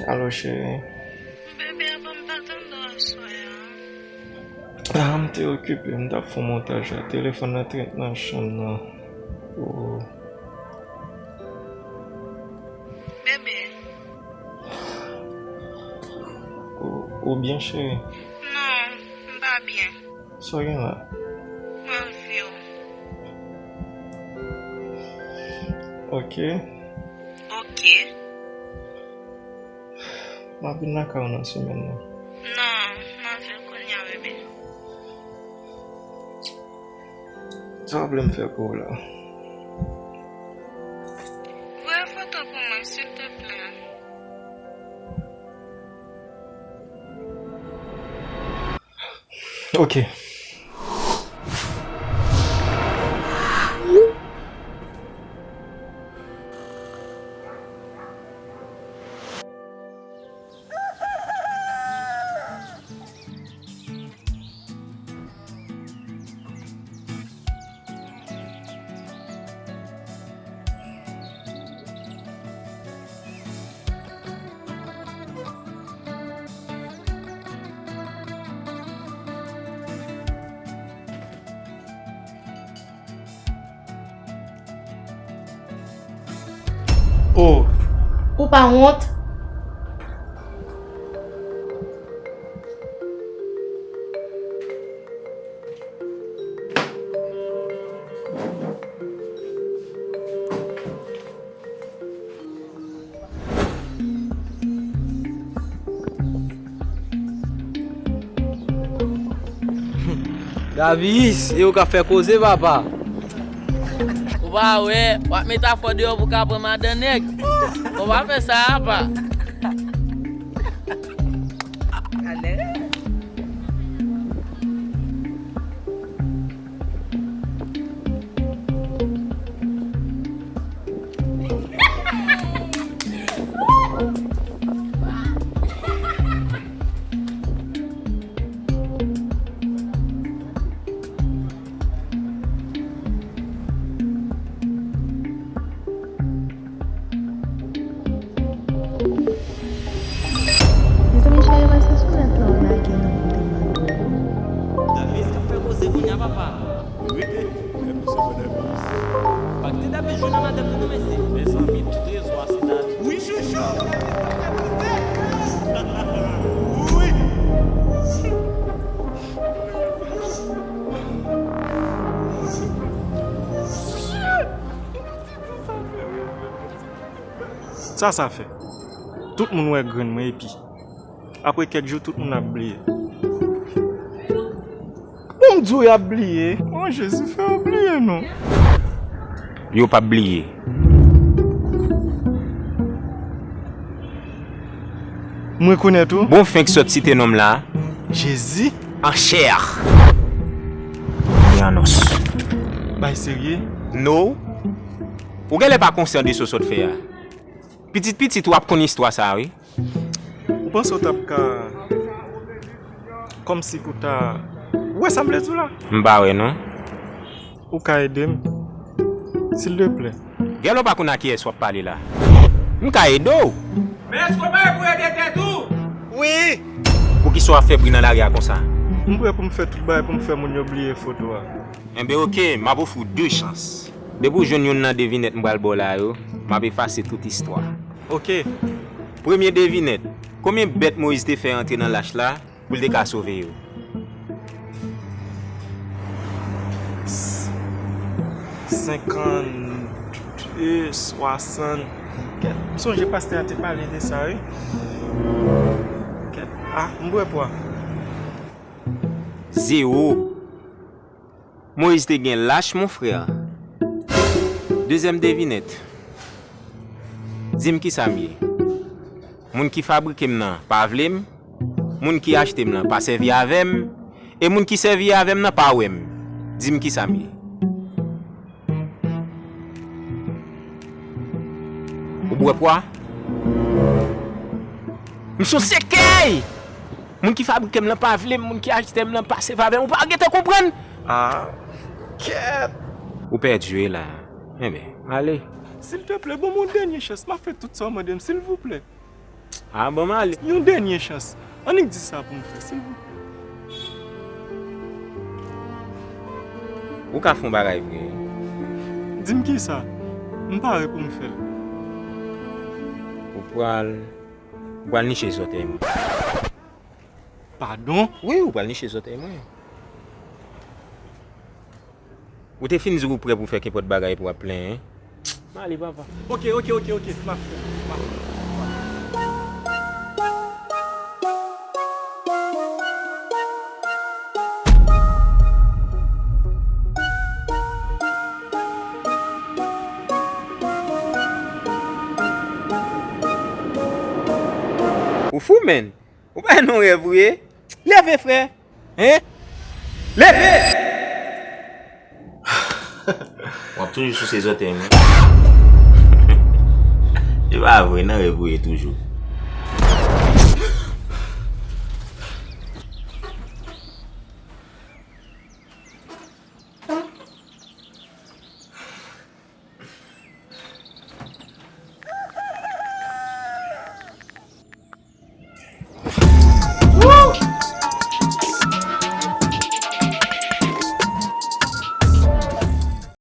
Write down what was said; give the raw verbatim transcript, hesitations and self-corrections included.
Alo, cheri. Bebe, apa m pa tande w aswè a? Ah, m te okipe, m t ap fè yon montaj la. Telefòn nan te ret nan chanm nan. Oh. Bebe. Ou, ou byen, cheri? Non, m pa byen. Sa w gen la? M anvi w. Ok. Ok. M ap vin lakay ou nan semèn nan. Non, m anvi w kounye a, bebe. Sa w vle m fè pou ou la? Voye foto pou mwen, silteplè. Ok. Oh. Ou pa wont? Davis, e ou k ap fè koze, papa. Ou pa wè, w ap met afè w deyò pou w ka pran madan nèg. Ou pa fè sa, apa. Mezanmi, cheri, wè se sou nèt la w lage non pou te mande. Davis k ap fè koze kounye a, papa. Wi, wi, men misye bon Davis. Pa kite Davis jwenn nan madanm li non, mesye. Mezanmi, trezò a se Davis. Wi, chouchou, Davis k ap fè koze. Wi. Sa sa fè? Tout moun wè grenn mwen epi apre kèk jou tout moun ap bliye. Bon, m di w y ap bliye. Oh, Jezi, fè yo bliye non. Yo p ap bliye. M rekonèt ou. Bon, fenk sot site non m la. Jezi. An chè. Li anons. Bay serye? No. Ou genlè pa konsyan de sa w sot fè a. Pitit pitit w ap konn istwa sa a, wi. Ou panse w t ap ka kòmsi pou ta wè sa m vle di w la? M pa wè non. Ou ka ede m? Silteplè. Gèlè w pa konn a kiyès w ap pale la. M ka ede w. Men èske w pare pou ede tèt ou? Wi! Poukisa w ap fè bri nan lari a konsa? M prè pou m fè tout bagay pou m fè moun yo bliye foto a. Enben oke, m ap ofri w de chans. Depi w jwenn youn nan devinèt m pral ba w la yo, m ap efase tout istwa. Oke. Premye devinèt, konbyen bèt Moyiz te fè antre nan lach la pou l te ka sove yo? S-, senkannde, swasannde. Kèt, m sonje pastè a te pale de sa, wi. Kèt, a, m bwè pwa. Zewo. Moyiz te gen lach, mon frè. Dezyèm devinèt. Di m kisa m ye. Moun ki fabrike m nan pa vle m. Moun ki achte m nan pa sèvi avè m. E moun ki sèvi avè m nan pa wè m. Di m kisa m ye. Ou bwè pwa? M sou sekèy! Moun ki fabrike m lan pa vle m, moun ki achte m lan pa sèvi avè m. Ou pa gentan konprann? Ah, kèt! Ou pèdi wi la. Enben, ale. Silteplè, ban m yon dènye chans. M ap fè tout sa w mande m, silvouplè. Ah, ban m ale. Yon dènye chans. Annik di sa pou m fè, silvouplè. Ou ka fè yon bagay vre. Di m kisa? M pare pou m fè l. Ou pral, ou pral niche zòtèy mwen. Padon? Wi, ou pral niche zòtèy mwen. Ou te fin di w ou prè pou fè kenpòt bagay pou w ap plenyen. M ale, papa. Ok, ok, ok, ok. M ap fè. M ap fè. Ou fou, menn. Ou pa wè nan rèv ou ye? Leve, frè. Hein? Leve! W ap toujou souse zòtèy mwen. Se pa vre, nan rèv ou ye toujou.